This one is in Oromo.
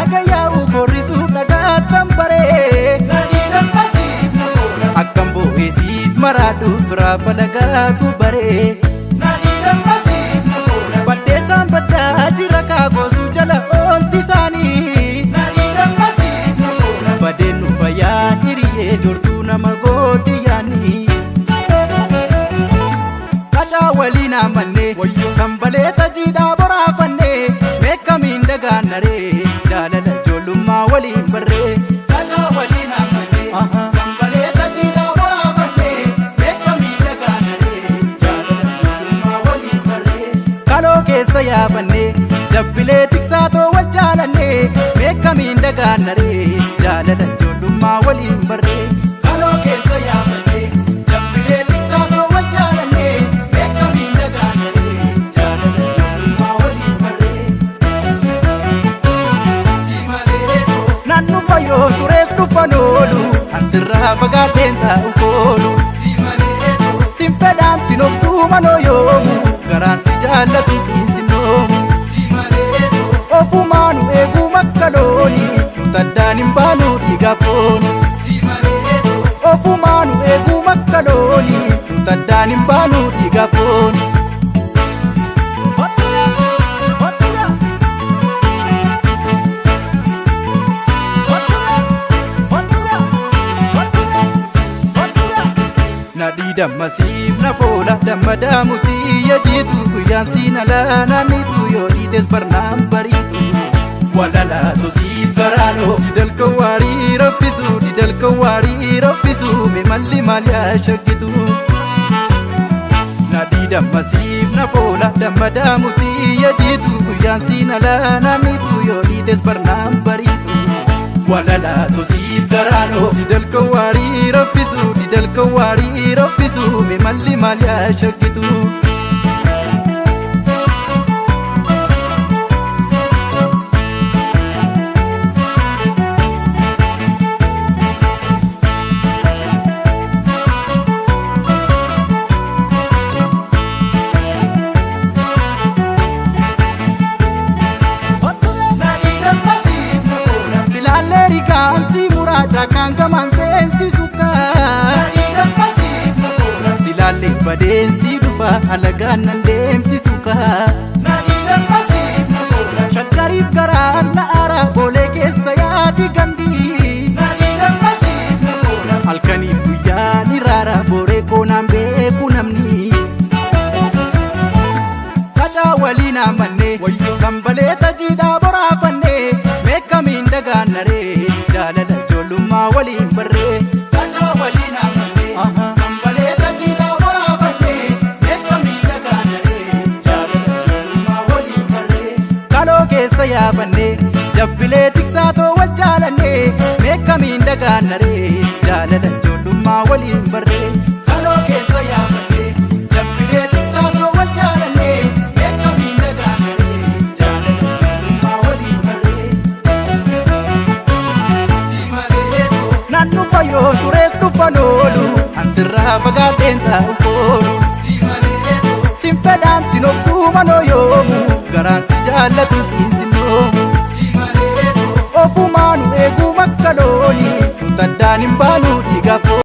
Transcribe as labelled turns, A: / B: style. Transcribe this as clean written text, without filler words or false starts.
A: Laga yaa'u korrisuu dhagaatan baree. Akkam bo'eesiif maraadhu biraa falagaatu baree. Baddeessaan baddaa jira kaagosuu jala oolti isaanii. Badeen nu fayyaa hiriyyee jortuu nama gooti yaanii. Qacaa waliin amannee sanbalee tajiidhaa boraafannee meeqamiin dagaannaree jaalala ijoollummaa waliin barree. Qacaa waliin amannee sanbalee tajiidhaa boraafannee meeqamiin dagaannaree jaalala ijoollummaa waliin barree. Kaloo keessa yaafannee jabbilee tiksaatoo wal jaalannee meeqamiin dagaannaree jaalala ijoollummaa waliin barree. Kaloo keessa yaafannee jabbilee tiksaatoo wal jaalannee meeqamiin dagaannaree jaalala ijoollummaa waliin barree. Naannu fayyoo turees dhufan oolu ansirraa fagaadheen taa'u koolu. Sin fedhaan sin obsuu manoo yoomu garaan si jaallatu siin sinnoomu. Ofumaanu eeguu makka looni nutaddaan hin baanu dhiigaaf fooni. Ofumaanu eeguu makka looni nutaddaan hin baanu dhiigaaf fooni. Nadhii dammasiif na boola dammadaa mutii jiitu guyyaan siin alaa naannitu yoo dhiites barnaan bariitu. Walalaatu siif garaanoo didalka waarii raffisu didalka waarii raffisu mee malli maal yaa shakkitu. Nadhii dammasiif na boola dammadaa mutii jiitu guyyaan siin alaa naannitu yoo dhiites barnaan bariitu. Walalaatu siif garaanoo didalka waarii raffisu didalka waarii raffisu mee malli maal yaa shakkitu. Silaallee rigaan muraa caakaan gamaan seensisu kaa. Silaallee badeensi dhufa alagaan nan deemsisu kaa. Shakkariif garaan na aara boolee keessa yaadi gandi. Halkaniif guyyaa ni raara booree koonaan beeku namni. Qacaa waliin amannee sanbalee tajiidhaa boraafannee meeqamiin dagaannaree jaalala ijoollummaa waliin barree. Qacaa waliin amannee sanbalee tajiidhaa boraafannee meeqamiin dagaannaree jaalala ijoollummaa waliin barree. Kaloo keessa yaafannee jabbilee tiksaatoo wal jaalannee meeqamiin dagaannaree jaalala ijoollummaa waliin barree. Kaloo keessa yaafannee jabbilee tiksaatoo wal jaalannee meeqamiin dagaannaree jaalala ijoollummaa waliin barree. Naannu fayyoo turees dhufan oolu ansirraa fagaadheen taa'u koolu. Sin fedhaan sin obsuu manoo yoomu garaan si jaallatu siin